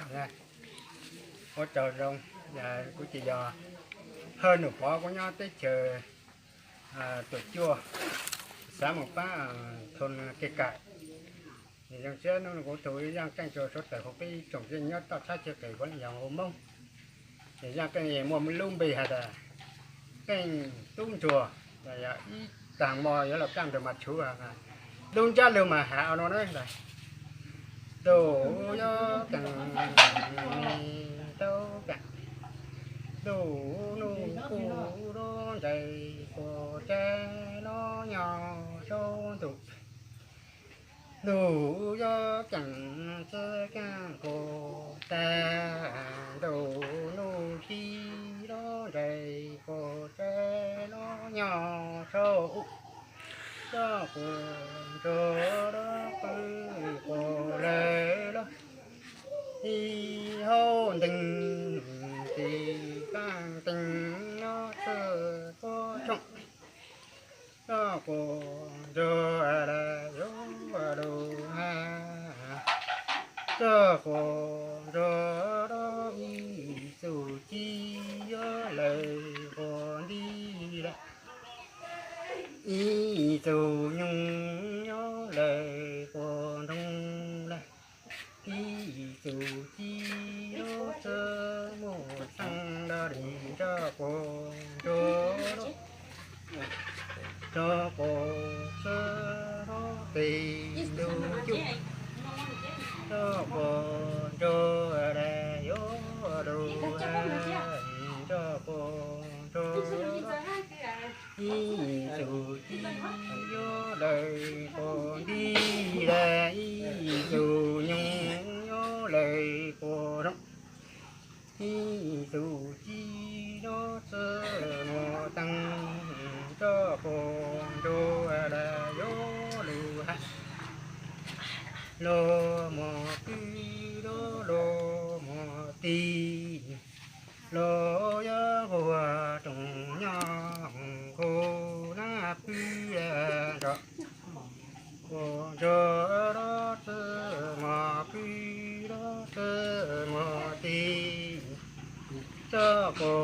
Ua tsaug zoo, kuv ces yog Hawj Num Pov, kuv nyob teb chaws Tuam Cuaj, xav mus pab thoo Kej Kaim. Zoo siab hnub no kuv tus Zaj Keej tau suav tawm hauv peb ib tsoom phooj ywg nyob toj tshab chaw qis puav leej yog hauv Hmoob. Ces Zaj Keej muaj lub npe has tas Keej Tub Ntsuag, yog ib tag hmo yuav los kaj ntug mas tshuav lub ntsab lug mas has no na. Tus yob keej, tus keej, ntuj nuj kuj lub ntsais, kuv tsev los nyob saum ntuj. Ntuj yob keej, txwv keej kuv tag, ntuj nuj txib lub ntsais, kuv tsev los nyob saum u. Coj kuv ntsuag los pw, kuv lawv los ib hauv ntees, tis kaaj tees los txwv kuv tshooj. Coj kuv ntsuag los yuav lug has, coj kuv ntsuag los ib txuj ci yuav lawv quas nti lawm, ib txuj nyoog yuav lawv quas nroog lawm, ib txuj ci los txwv muaj xeeb dog dig, coj kuv ntsuag los, coj kuv ntsuag los tes ntuj cuj, coj kuv ntsuag los yuav lug has, coj kuv ntsuag los ib txuj ci yuav lawv quas nti lawm, ib txuj nyoog yuav lawv quas nroog, ib txuj ci los txwv muaj teeb, coj kuv ntsuag los yuav lug has, los muaj kwv los, los muaj tij, los yuav nquag rooj nyob nqus nab pw, coj kuv ntsuag los txwv muaj kwv los, txwv muaj tij, coj kuv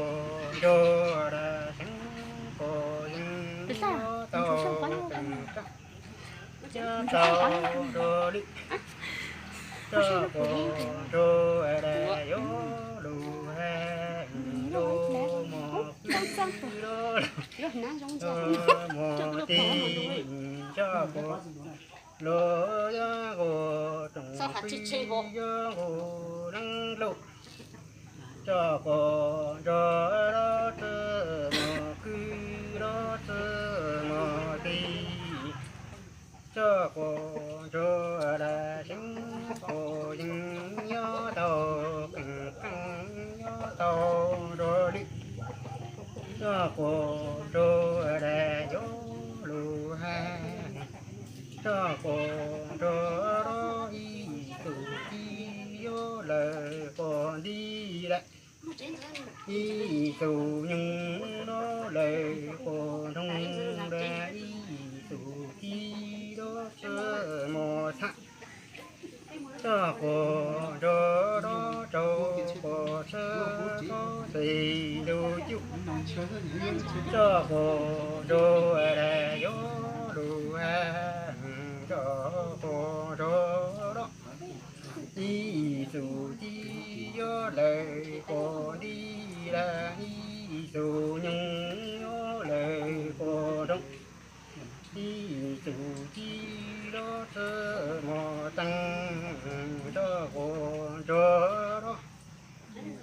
ntsuag los seev quas yees yuav tau qees qeej, yuav tau nrog lwm, coj kuv ntsuag los yuav lug has, los muaj kwv los, los muaj tij, coj kuv los yuav nqus rooj pw, yuav nqus leeb lauj, coj kuv ntsuag los txwv muaj kwv los, txwv muaj tij, coj kuv ntsuag los seev quas yees yuav tau qees qeej, yuav tau nrog lwm, coj kuv ntsuag los yuav lug has, coj kuv ntsuag los ib txuj ci yuav lawv quas nti lawm, ib txuj nyoog yuav lawv quas nroog lawm, ib txuj ci yuav txwv muaj xeeb, coj kuv ntsuag los rau quas txwv los tes ntuj cuj, coj kuv ntsuag los yuav lug has, coj kuv ntsuag los ib txuj ci yuav lawv quas nti lawm, ib txuj nyoog yuav lawv quas nroog, ib txuj ci los txwv muaj teeb, coj kuv ntsuag los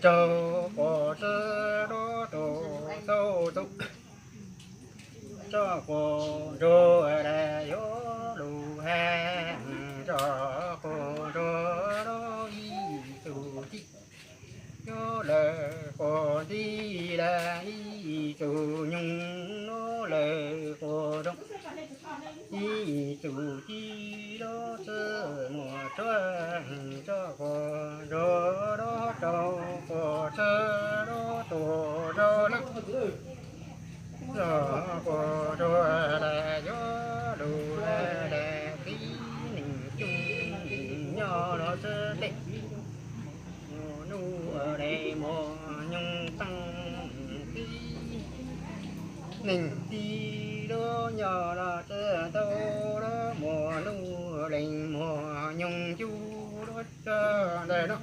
rau quas txwv los tus xauj tus, coj kuv ntsuag los yuav lug has, coj kuv ntsuag los ib txuj ci yuav lawv quas nti lawm, ib txuj nyoog yuav lawv quas nroog, ib txuj ci los txwv muaj tshuaj, coj kuv ntsuag los rau quas txwv los tus rau leej, coj kuv ntsuag los yuav lug has, tib neeg coob nyob los txwv tes, Neeg tij lub nco los tsis tau lub muag luj lees muag nyoog cuj lub tso ntawm no.